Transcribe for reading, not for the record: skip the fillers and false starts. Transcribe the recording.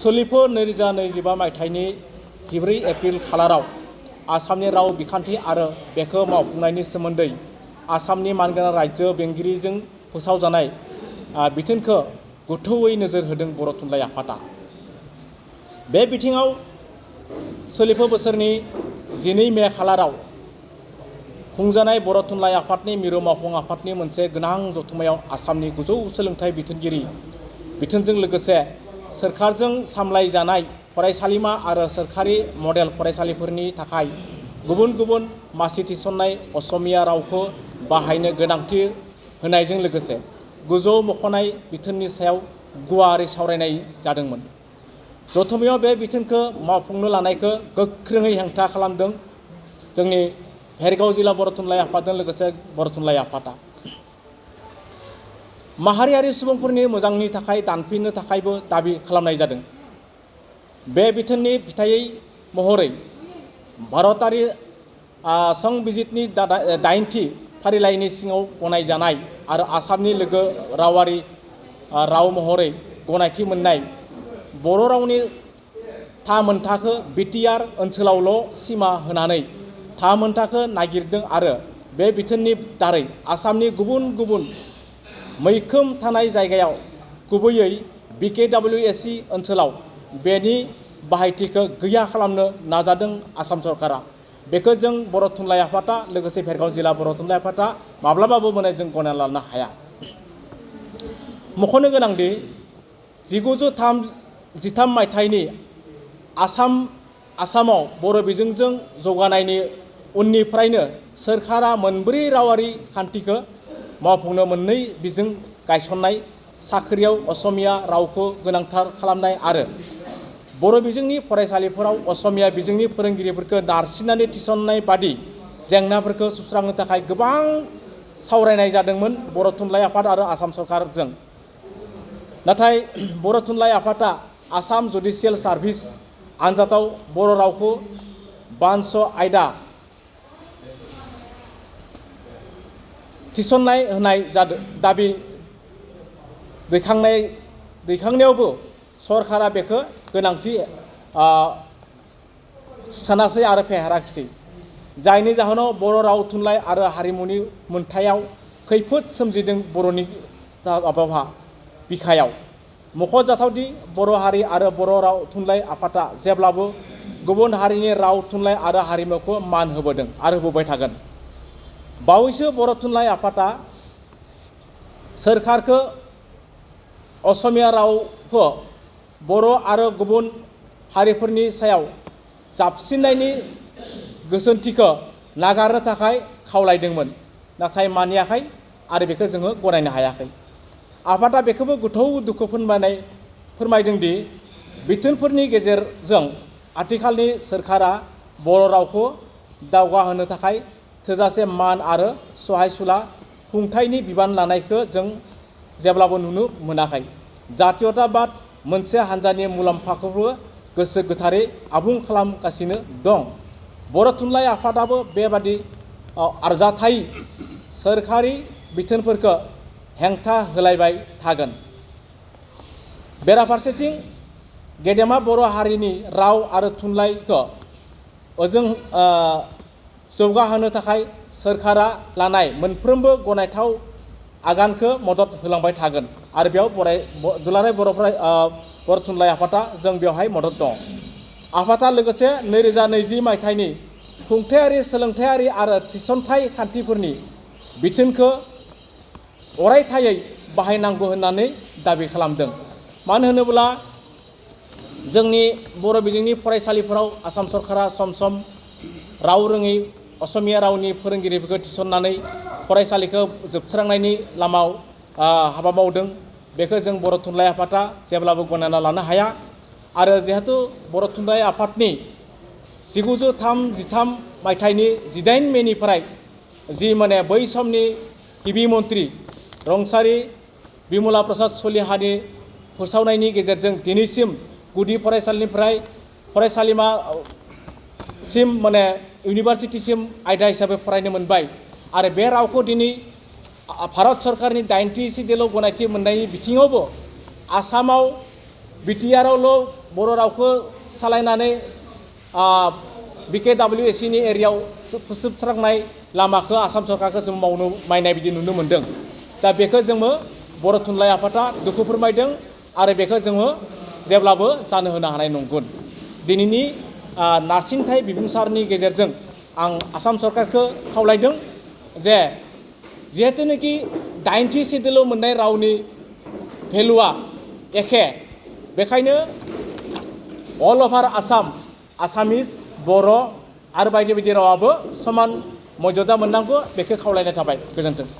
सोलिफु 2025 मायथाइनि 14 एप्रिल खालाराव आसामनि राव बिखान्थि आरो बेखौ मावफुंनायनि सोमोन्दै आसामनि मानगोनां रायजो बेंगिरिजों फोसावजानाय बिथोनखौ गोथौयै नोजोर होदों बर' थुनलाइ आफादा। बे बिथिङाव सोलिफु बोसोरनि 12 मे खालाराव खुंजानाय बर' थुनलाइ आफादनि मिरु मावफुं आफादनि मोनसे गोनां जथुम्मायाव आसामनि गोजौ सोलोंथाइ बिथोनजों लोगोसे सोरखारजों सामलायजानाय फरायसालिमा आरो सोरखारि मडेल फरायसालिफोरनि थाखाय गुबुन गुबुन मासि थिसननाय असमिया रावखौ बाहायनो गोनांथि होनायजों लोगोसे गोजौ मख'नाय बिथोननि सायाव गुवारै सावरायनाय जादोंमोन। जथुम्मायाव बे बिथोनखौ मावफुंनो लानायखौ गोख्रोङै हेंथा खालामदों जोंनि भेरगाव जिल्ला बर' थुनलाइ आफादजों लोगोसे बर' थुनलाइ आफादा। माहारियारि सुबुंफोरनि मोजांनि थाखाय दानफिननो थाखायबो दाबि खालामनाय जादों। बे बिथोननि फिथाइ महरै भारतारि संबिजितनि 8थि फारिलाइनि सिङाव गनायजानाय आरो आसामनि लोगो रावारि राव महरै गनायथि मोननाय बर' रावनि थामोनथाखो बिटिआर ओनसोलावल' सिमा होनानै थामोनथाखो नागिरदों आरो बे बिथोननि दारै आसामनि गुबुन गुबुन मैखोम थानाय जायगायाव गुबैयै BKWSC ओनसोलाव बेनि बाहायथिखौ गैया खालामनो नाजादों आसाम सरकारा। बेखौ जों बर' थुनलाइ आफादा लोगोसे भेरगाव जिल्ला बर' थुनलाइ आफादा माब्लाबाबो जों गनायना लानो हाया। मख'नो गोनांदि 1913 मायथाइनि आसामाव बर' बिजोंजों जौगानायनि उननिफ्रायनो सोरखारा मोनब्रै रावारि खान्थिखौ मावफुंनो मोननै बिजों गायसननाय, साख्रियाव असमिया रावखौ गोनांथार खालामनाय आरो बर' बिजोंनि फरायसालिफोराव असमिया बिजोंनि फोरोंगिरिफोरखौ नारसिननानै थिसननाय बादि जेंनाफोरखौ सुस्रांनो थाखाय गोबां सावरायनाय जादोंमोन बर' थुनलाइ आफाद आरो आसाम सरकारजों। नाथाय बर' थुनलाइ आफादा आसाम जुडिसियेल सार्भिस आनजादाव बर' रावखौ बान्स आयदा थिसननाय होनाय दाबि दैखांनायावबो सरकारा बेखौ गोनांथि सानासै आरो फेहेराखिसै, जायनि जाहोनाव बर' राव थुनलाइ आरो हारिमुनि मोनथायाव खैफोद सोमजिदों। बर'नि बिखायाव मख'जाथावदि बर' हारि आरो बर' राव थुनलाइ आफादा जेब्लाबो गुबुन हारिनि राव थुनलाइ आरो हारिमुखौ मान होबोदों आरो होबोबाय थागोन। बावैसो बर' थुनलाइ आफादा सोरखारखौ असमिया रावखौ बर' आरो गुबुन हारिफोरनि सायाव जाबसिननायनि गोसोथिखौ नागारनो थाखाय खावलायदोंमोन, नाथाय मानियाखै आरो बेखौ जोङो गनायनो हायाखै। आफादा बेखौबो गोथौ दुखु फोरमायदों दि बिथोनफोरनि गेजेरजों आथिखालनि सोरखारा बर' रावखौ दावगाहोनो थाखाय थोजासे मान आरो सहायसुला खुंथायनि बिबान लानायखौ जों जेब्लाबो नुनो मोनाखै। जातीयताबाद मोनसे हान्जानि मुलाम्फाखौबो गोसो गोथारै आबुं खालामगासिनो दं। बर' थुनलाइ आफादाबो बेबादि आरजाथाइ सोरखारि बिथोनफोरखौ हेंथा होलायबाय थागोन। बेराफारसेथिं गेदेमा बर' हारिनि राव आरो थुनलाइखौ जौगाहोनो थाखाय सोरखारा लानाय मोनफ्रोमबो गनायथाव आगानखौ मदद होलांबाय थागोन आरो बेयाव दुलाराय बर' थुनलाइ आफादा जों बेवहाय मदद दं। आफादा लोगोसे 2020 मायथाइनि खुंथायारि सोलोंथायारि आरो थिसनथाइ खान्थिफोरनि बिथोनखौ अरायथायै बाहायनांगौ होननानै दाबि खालामदों। मानो होनोब्ला जोंनि बर' बिजोंनि फरायसालिफोराव आसाम सरकारा सम सम राव रोङै असमिया रावनि फोरोंगिरिफोरखौ थिसननानै फरायसालिखौ जोबस्रांनायनि लामायाव हाबा मावदों। बेखौ जों बर' थुनलाइ आफादा जेब्लाबो गनायना लानो हाया आरो जिहेतु बर' थुनलाइ आफादनि 1913 मायथाइनि 18 मेनिफ्राय जि बै समनि गिबि मन्थ्रि रुंसारि बिमला प्रसाद सलिहानि फोसावनायनि गेजेरजों दिनैसिम गुदि फरायसालिनिफ्राय फरायसालिमासिम इउनिभारसिटिसिम आयदा हिसाबै फरायनो मोनबाय आरो बे रावखौ दिनै भारत सरकारनि 8थि सिडिउलाव गनायथि मोननायनि बिथिङावबो आसामाव बिटिआरआवल' बर' रावखौ सालायनानै BKWSC नि एरियायाव फोजोबस्रांनाय लामाखौ आसाम सरकारखौ जों मावनो मायनाय बिदि नुनो मोन्दों। दा बेखौ जोङो बर' थुनलाइ आफादा दुखु फोरमायदों आरो बेखौ जोङो जेब्लाबो जानो होनो हानाय नंगोन। दिनैनि नारसिनथाय बिबुंसारनि गेजेरजों आं आसाम सरकारखौ खावलायदों जे जिहेतुनाखि 80 सिडुल मोननाय रावनि भेलुआ एखे, बेखायनो अल अभार आसाम आसामिस, बर' आरो बायदि बायदि रावाबो समान मर्यादा मोननांगौ, बेखौ खावलायनाय थाबाय। गोजोन्थों।